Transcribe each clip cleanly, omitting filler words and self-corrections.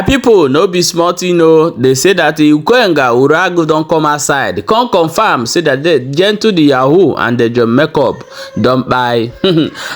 Pipo, no be small tin o. Dey say dat Ikenga Uruagu don come outside come confirm say dat Gentle the Yahoo and the John Makeup don kpai.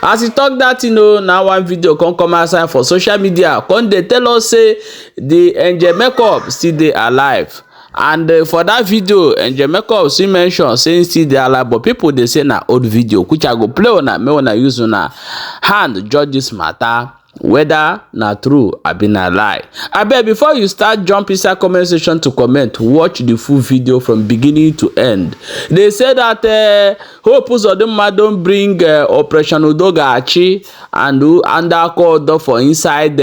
As e talk dat thing o, na one video come come outside for social media, come dey tell us say the Angel Makeup still dey alive. And for that video, Angel Makeup still mention say im still dey alive, but people dey say na old video, which I go play una, make una use una hand judge this matter, whether na true abi na lie. Abeg, before you start jump inside comment section to comment, watch the full video from beginning to end. They say that Hope Uzodinma don bring Operation Udo Ga-achi and Aka for inside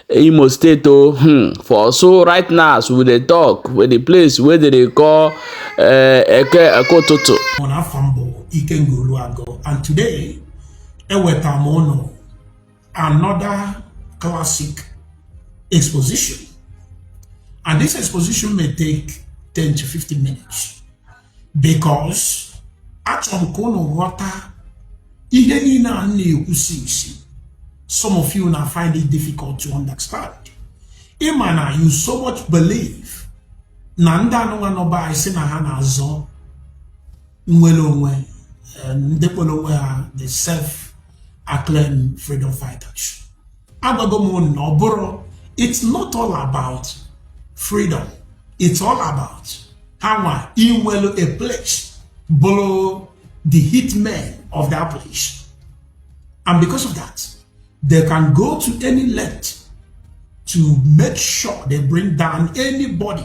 Imo State o, for so right now as we dey talk, with the place wey they dey call Eke Eke Ụtụtụ. Afa m bụ Ikenga Uruagu, and today eweta m ụnụ another classic exposition, and this exposition may take 10 to 15 minutes because achọrọ m ka ụnụ ghọta ihe niile a m na-ekwusi isi. Some of you now find it difficult to understand. Ịma na you so much believe na ndị anụnwa nọba anyị sị na ha na-azọ nnwere onwe, ndị kpọrọ onwe ha the self-acclaimed freedom fighters. Agwago m unu na ọ bụrụ, it's not all about freedom, it's all about ha nwa inwelu a place, bụrụ the hitmen of that place, and because of that they can go to any length to make sure they bring down anybody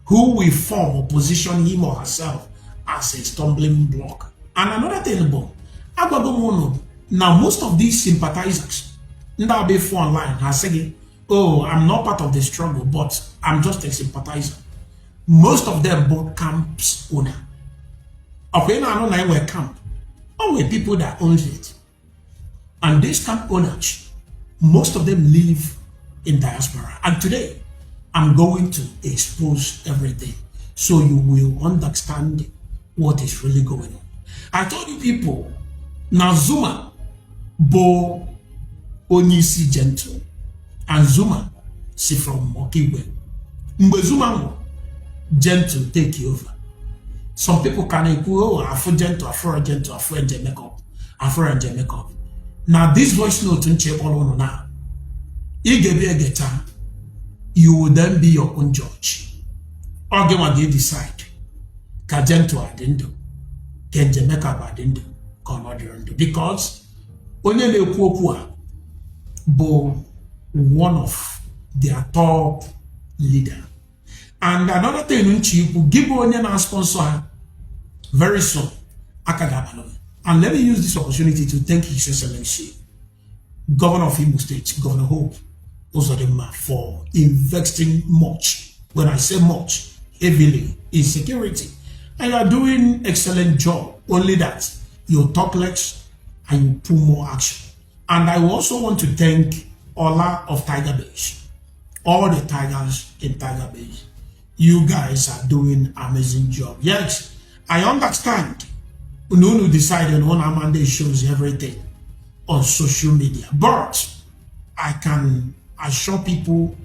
who will form or position him or herself as a stumbling block. And another thing bụ, agwago m unu na most of these sympathizers ndị abịa fụ online, ha sị gị, "Oh, I'm not part of the struggle, but I'm just a sympathizer." Most of them bụ camps owner. Ọkwa ị na-anụ na enwe camp, o nwere people that owns it, and these camp owners, most of them live in diaspora. And today I'm going to expose everything so you will understand what is really going on. I told you people na Zuma bụ onye isi Gentle, and Zuma si from Okigwe. Mgbe Zuma nwụrụ, Gentle take over. Some people can ekwu, "Oh, afụ Gentle, afụrụ Gentle, afụ Angel Makeup, afụrụ Angel Makeup." Na this voice note nche kpọrọ ụnụ na ị ga-ebi egecha, you will then be your own judge. Ọ gị nwa ga-decide ka Gentle adị ndụ, ka Angel Makeup adị ndụ, ka ọ nọdịrị ndụ, because onye na-ekwu okwu a bụ one of their top leader. And another thing nchi ikwu, gị bụ onye na-sponsor ha, very soon aka ga-abalụ. And let me use this opportunity to thank His Excellency, Governor of Imo State, Governor Hope Uzodinma, for investing much, when I say much, heavily in security. And you are doing excellent job, only that you talk less and you put more action. And I also want to thank Ola of Tiger Base, all the tigers in Tiger Base. You guys are doing amazing job. Yes, I understand. Unu decided on Amanda shows everything on social media, but I can assure people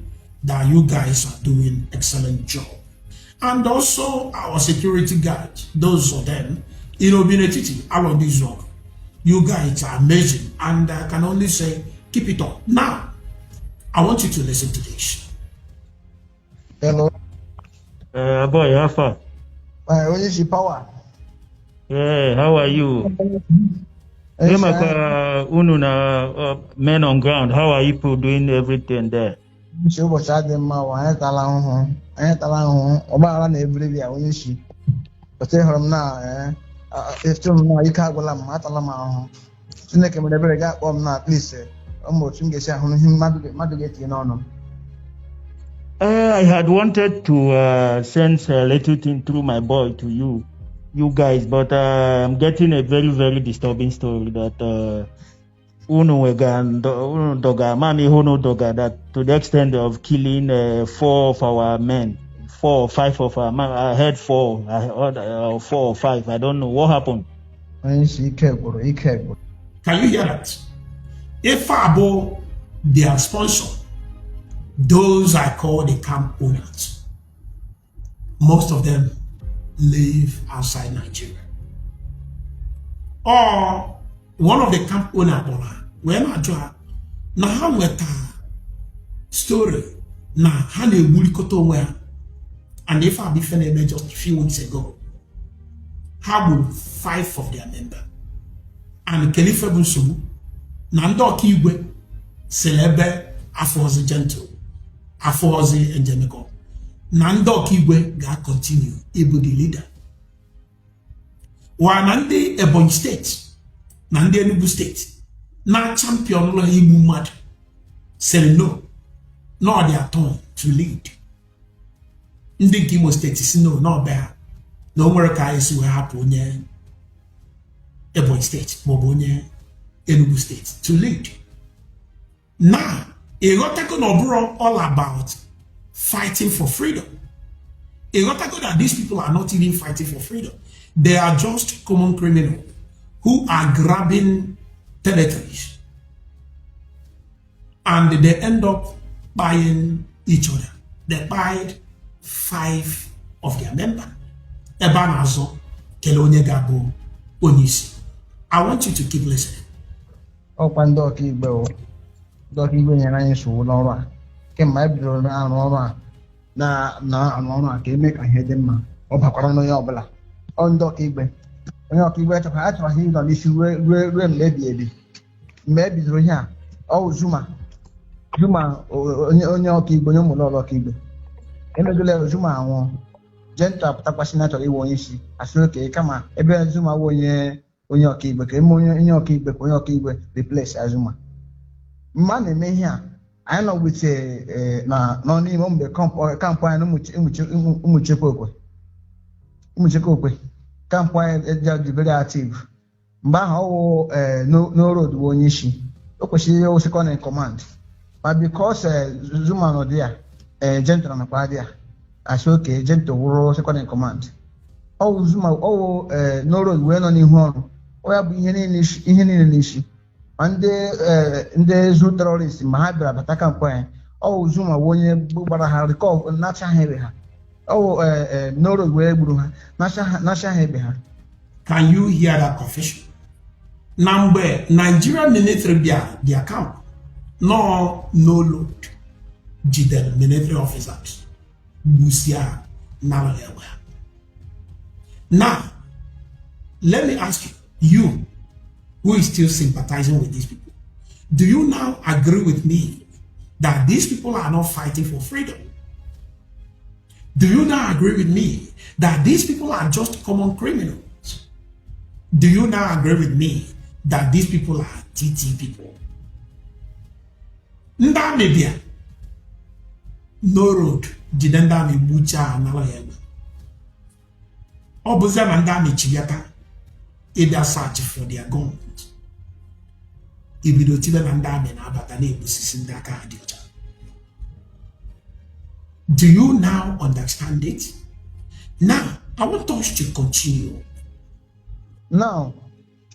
that you guys are doing excellent job. And also our security guards, those of them in Obinetiti, all of this work, you guys are amazing. And I can only say, keep it up. Now, I want you to listen to this. Hello. Boy, how far? Onye isi, power. Yeah, how are you? Onye Hey, isi. Maka unu na men on ground, how are you people doing everything there? Isi ụbọchị adị mma ọ, anyị tala ahụhụ, anyị tala ahụhụ, ọgbaghara na everywhere, onye isi. Otu ị hụrụ m na etu m na ike agwụla m, atala m ahụhụ. Chineke mere ebere ga akpọ m na at least ọ ma otu m ga-esi ahụ ihe mmadụ ga-etinye n'ọnụ m. I had wanted to send a little thing through my boy to you guys, but I'm getting a very, very disturbing story that unu wega unu doga mami unu doga that to the extent of killing four of our men, four or five of our men. I heard four, I heard four or five. I don't know what happened. Onye isi, ike gwụrụ, ike gwụrụ. Can you hear that? Ife a bụ their sponsor, Those I call the camp owners. Most of them live outside Nigeria. Or one of the camp owner kpọrọ ha wee na-ajụ ha na ha nweta story na ha na-egburikọta onwe ha, and ife a bụ ife na-eme just a few weeks ago. Ha gburu five of their member, and kele ife bụ nsogbu na ndị Okigwe siri ebe afọzi Gentle, afọzi Njemekọ, na ndị Okigwe ga-continue ịbụ the leader, wa na ndị Ebonyi Steeti na ndị Enugu Steeti na champion ụlọ ha igbu mmadụ sịrị no, no, their turn to lead. Ndị nke Imo Steeti si no, n'ọbe ha na o nwere ka anyị si wee hapụ onye Ebonyi Steeti maọbụ onye Enugu Steeti to lead. Now ịghọtago na ọ bụrụ all about fighting for freedom. Ịghọtago that these people are not even fighting for freedom? They are just common criminals who are grabbing territories, and they end up buying each other. They buyed five of their member ebe a na-azọ kelee onye ga-abụ onye isi. I want you to keep listening. Ọkwa ndị Okigwe o, ndị Okigwe nyere anyị nsogbu n'ọrụ a kemgbe anyị bidoro na-arụ ọrụ a, na-arụ ọrụ a ka eme ka ihe dị mma. Ọ bakwara n'onye ọbụla. Ọ ndị Okigwe, onye Okigwe chọrọ achọrọ ha ịnọ n'isi ruo mgbe ebi ebi. Mgbe e bidoro ihe a, ọ wụ Zuma, Zuma, onye Okigwe, onye ụmụlọlọ Okigwe emegola ya. Zuma anwụọ, Gentle apụtakwasị na chọrọ iwe onye isi. Asị oke kama ebe Zuma wụ onye Okigwe, ka eme onye Okigwe, ka onye Okigwe replace Zuma. Mgbe a na-eme ihe a, anyị nọ with na nọ n'ime mgbe camp anyị Ụmụchekwa Ụmụchekwa okwe camp anyị dị very active. Mgbe ahụ ọwụ no road bụ onye isi. O kwesịrị ịwụ second in command, ma because Zuma nọ dị ya, Gentle nọkwa dị ya, asị oke Gentle wụrụ second in command. Ọwụ Zuma, ọwụ no road wee nọ n'ihu ọrụ. Ọ ya bụ ihe niile n'isi ma ndị zu terrorist ma ha bịara bata camp anyị. Ọwụ Zuma bụ onye gbara ha rikọ nacha ha ebe ha. Ọwụ no road wee gburu ha, nacha ha ebe ha. Can you hear that confession? Na mgbe Nigerian military bịa their camp, nọ no load jidere military officers, gbusia ha, nara egbe ha. Now, let me ask you, you who is still sympathizing with these people, do you now agree with me that these people are not fighting for freedom? Do you now agree with me that these people are just common criminals? Do you now agree with me that these people are TT people? Ndị army bịa no road jide ndị army, gbuchaa, anara ya egbe. Ọ bụzia na ndị army chigata ịbịa search for their guns, ibido tibe na ndị army na-abata na-egbusisi ndị aka ha dị ọcha. Do you now understand it? Now, I want us to continue. Now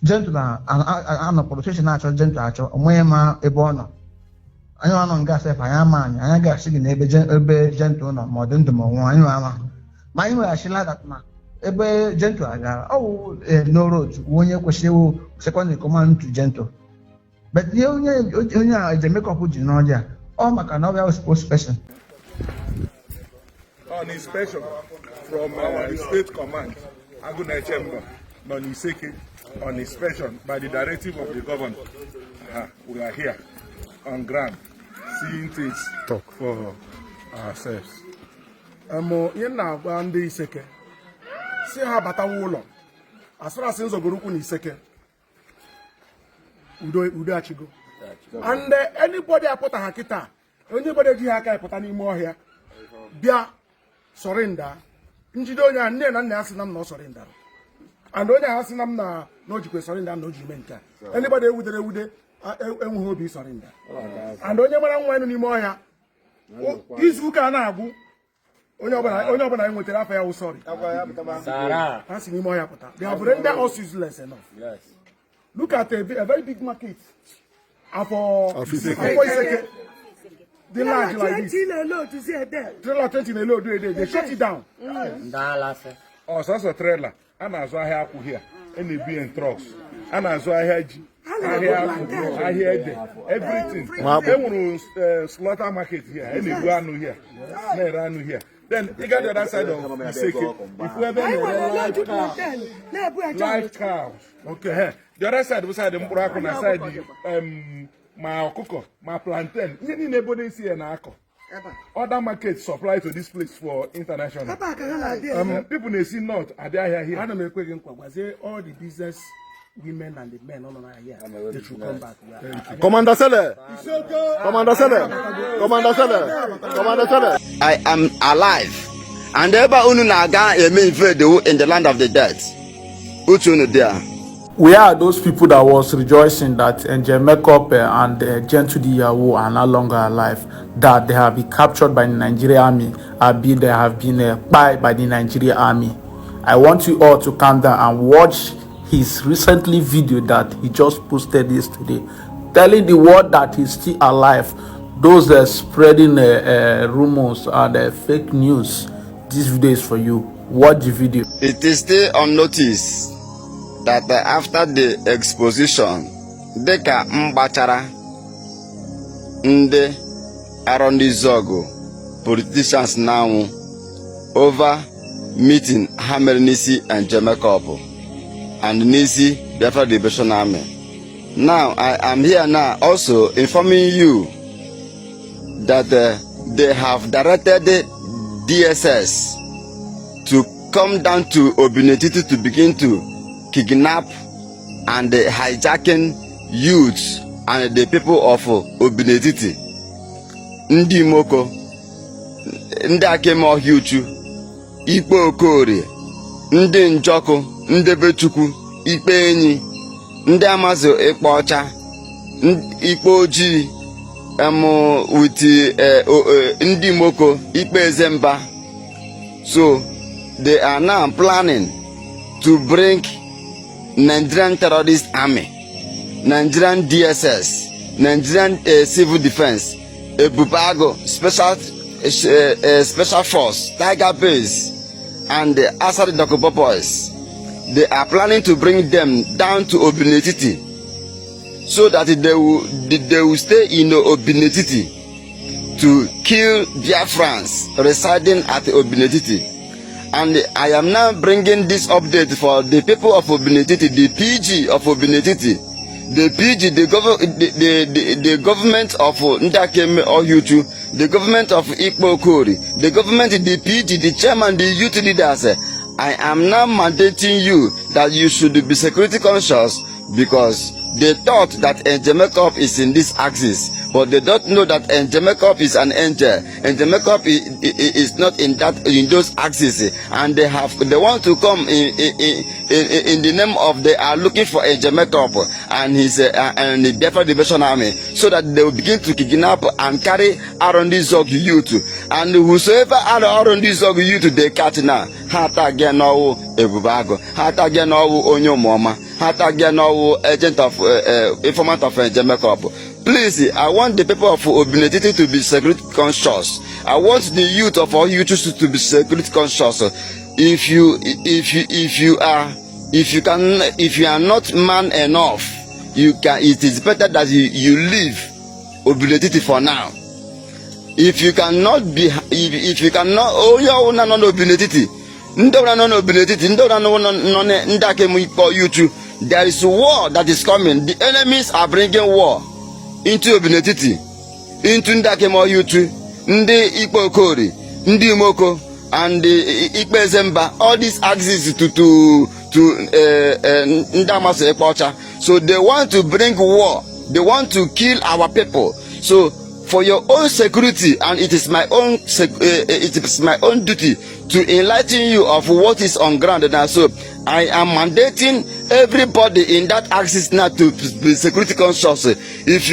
Gentle anọkpọrọ cheche na-achọ Gentle achọ onweghị ma ebe ọ nọ. Anyị anọ nga sef, anyị ama anyị ga-asị gị na ebe Gentle nọ, ma ọ dị ndụ ma ọ nwụọ, anyị ama. Ma anyị weghachila that na ebe Gentle agara, ọ wụ no road wụ onye kwesịrị ịwụ second in command to Gentle. But ihe onye a eje makeup ji n'ọjọọ ọ maka na ọ bịa spokesperson. On inspection from the state command, Agunechemba, nọ n'Iseke on inspection by the directive of the governor. We are here on ground seeing things. Talk for ourselves. Ihe m na-agwa ndị Iseke, si ha batawa ụlọ asịrasị nzọgoro ukwu na Iseke, udo, udo achigo. And anybody apụta ha kịta, onye ejighị aka pụta n'ime ọhịa bịa surrender, njide onye a, nne na nna ya sị na m na ọ surrender, and onye ahụ sị na m na o jikwe surrender na o ji mee nke a. Anybody ewudere ewude enweghị obi surrender. And onye mara nwa nọ n'ime ọhịa, izu ụka a na-agwụ, onye ọbụla anyị nwetara afọ ya wụ sorry. Ha si n'ime ọhịa pụta. They have rendered us useless enough. Look at a very big market, afọ Iseke. Afọ Iseke. Dị large like this. 20 na-eloduzi ede. Trailer 20 na-elodu ede. They shut it down. Ọsọsọ trailer a na-azụ ahịa akwụ here, a na-ebu in trucks, a na-azụ ahịa ji, ahịa akwụ, ahịa ede, everything. E nwere slaughter market here, a na-egbu anụ here, na-ere anụ here. Then ị ga the other side of Iseke, ifu ebe a Anyị nwere na-ere live elodu cow. Plantain na-ebu eje. Live cows. Okay, eh. The other side bụ side mkpụrụ akwụ na side ma ọkụkọ ma plantain, ihe niile ebe na-esi ya na-akọ. Other markets supply to this place for international. Ebe a ka ha na-abịa. People na-esi north abịa ahịa here. Ana m ekwe gị nkwa, gwazie all the business women and the men nọ n'ahịa, they should come back. Commander Sele! Commander Sele! Commander Sele! Commander Sele! I am alive. And ebe unu na-aga eme invade in the land of the dead. Uche unu there. We are those people that was rejoicing that Angel Makeup and Gentle the Yahoo are no longer alive, that they have been captured by the Nigerian army, they have been by the Nigerian army. I want you all to calm down and watch his recently video that he just posted yesterday, telling the world that he's still alive. Those spreading rumors and fake news, this video is for you. Watch the video. It is still on notice that after the exposition, dịka m gbachara ndị Arondizuogu politicians na-anwụ over meeting ha mere n'isi Angel Makeup and n'isi Biafra Liberation Army. Now I am here now also informing you that they have directed DSS to come down to Obinetiti to begin to kidnap and hijacking youths and the people of Obinetiti. Ndị Imoko, ndị Akeme Ọhịa Uchu, Ikpe Okorie, ndị Njọkụ, ndị Bechukwu, Ikpe Enyi, ndị Amazụ Ịkpa Ọcha, Ikpe Ojii, with ndị Imoko, Ikpe Ezemba. So they are now planning to bring Nigerian terrorist army, Nigerian DSS, Nigerian civil defense, Ebubeagu, special force, Tiger Base, and the Asari Dokubo boys. They are planning to bring them down to Obinetiti so that they will stay in Obinetiti to kill Biafrans residing at Obinetiti. And I am now bringing this update for the people of Obinetiti, the PG of Obinetiti, the PG, the government of Ndakeme Ohuchu, the government of Ikpo Okori, the government, the PG, the chairman, the youth leaders. I am now mandating you that you should be security conscious because they thought that Angel Makeup is in this axis, but they don't know that Angel Makeup is an angel. Angel Makeup is not in those axes, and they want to come in the name of they are looking for Angel Makeup and the Biafra Liberation Army, so that they will begin to kidnap and carry Arondizuogu youth, and whosoever Arondizuogu youth they catch now, ha tag ya n'ọwụ Ebube Agụ, ha tag ya n'ọwụ onye ụmụọma, ha tag ya n'ọwụ agent of informant of Angel Makeup. Please, I want the people of Obinetiti to be security conscious. I want the youth of all youth to be security conscious. If you are not man enough, you can it is better that you leave Obinetiti for now. If you cannot be if you cannot, onye ọbụla nọ n'Obinetiti, ndị ọbụla nọ n'Obinetiti, ndị ọbụla nọ nọ ndị aka ikpọ yutu, there is war that is coming. The enemies are bringing war into Obinetiti, into ndị Akeme Yutu, ndị Ikpe Okori, ndị Imoko and the Ikpe Ezemba, all these axes to ndị Amasị Ịkpa Ọcha. So they want to bring war. They want to kill our people. So for your own security, and it is my own duty to enlighten you of what is on ground now. So I am mandating everybody in that axis now to be security conscious. If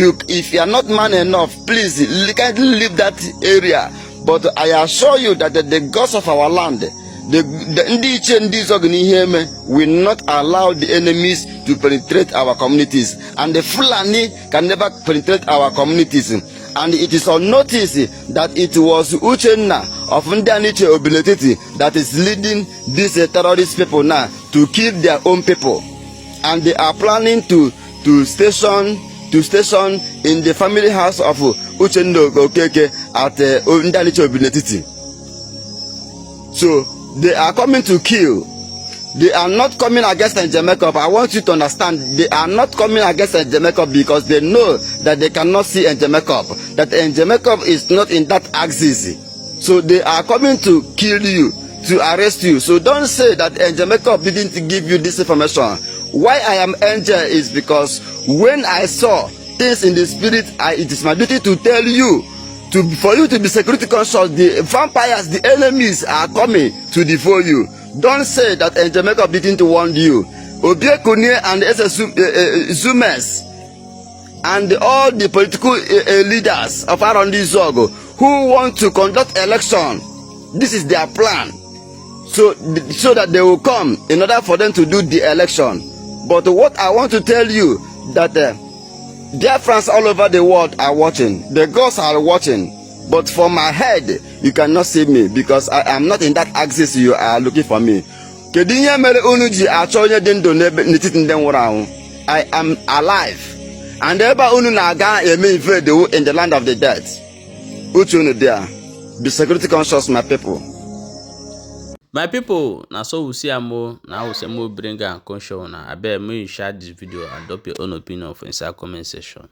you are not man enough, please kindly leave that area. But I assure you that the gods of our land, the ndị ichie ndị Izuogu na ihe eme, will not allow the enemies to penetrate our communities, and the Fulani can never penetrate our communities. And it is on notice that it was Uchenna of Ndianiche Obinetiti that is leading these terrorist people now to kill their own people. And they are planning to station in the family house of Uchenna Okeke at Ndianiche Obinetiti. So they are coming to kill. They are not coming against Angel Makeup. I want you to understand, they are not coming against Angel Makeup because they know that they cannot see Angel Makeup. That Angel Makeup is not in that axis. So they are coming to kill you, to arrest you. So don't say that Angel Makeup didn't give you this information. Why I am Angel is because when I saw things in the spirit, it is my duty to tell you for you to be security conscious. The vampires, the enemies are coming to devour you. Don't say that Angel Makeup didn't warn you. Obiekunie and SS Zumes and all the political leaders of Arondizuogu who want to conduct election, this is their plan. So that they will come in order for them to do the election. But what I want to tell you that dear friends all over the world are watching. The gods are watching. But for my head, you cannot see me because I am not in that axis you are looking for me. Kedu ihe mere unu ji achọ onye dị ndụ n'ebe n'etiti ndị nwụrụ anwụ? I am alive. And ebe unu na-aga eme invade in the land of the dead. Uche unu there. Be security conscious, my people. My people, na so we see am o. Na we say make we bring am come show una. Abeg, make you share this video and drop your own opinion for inside comment section.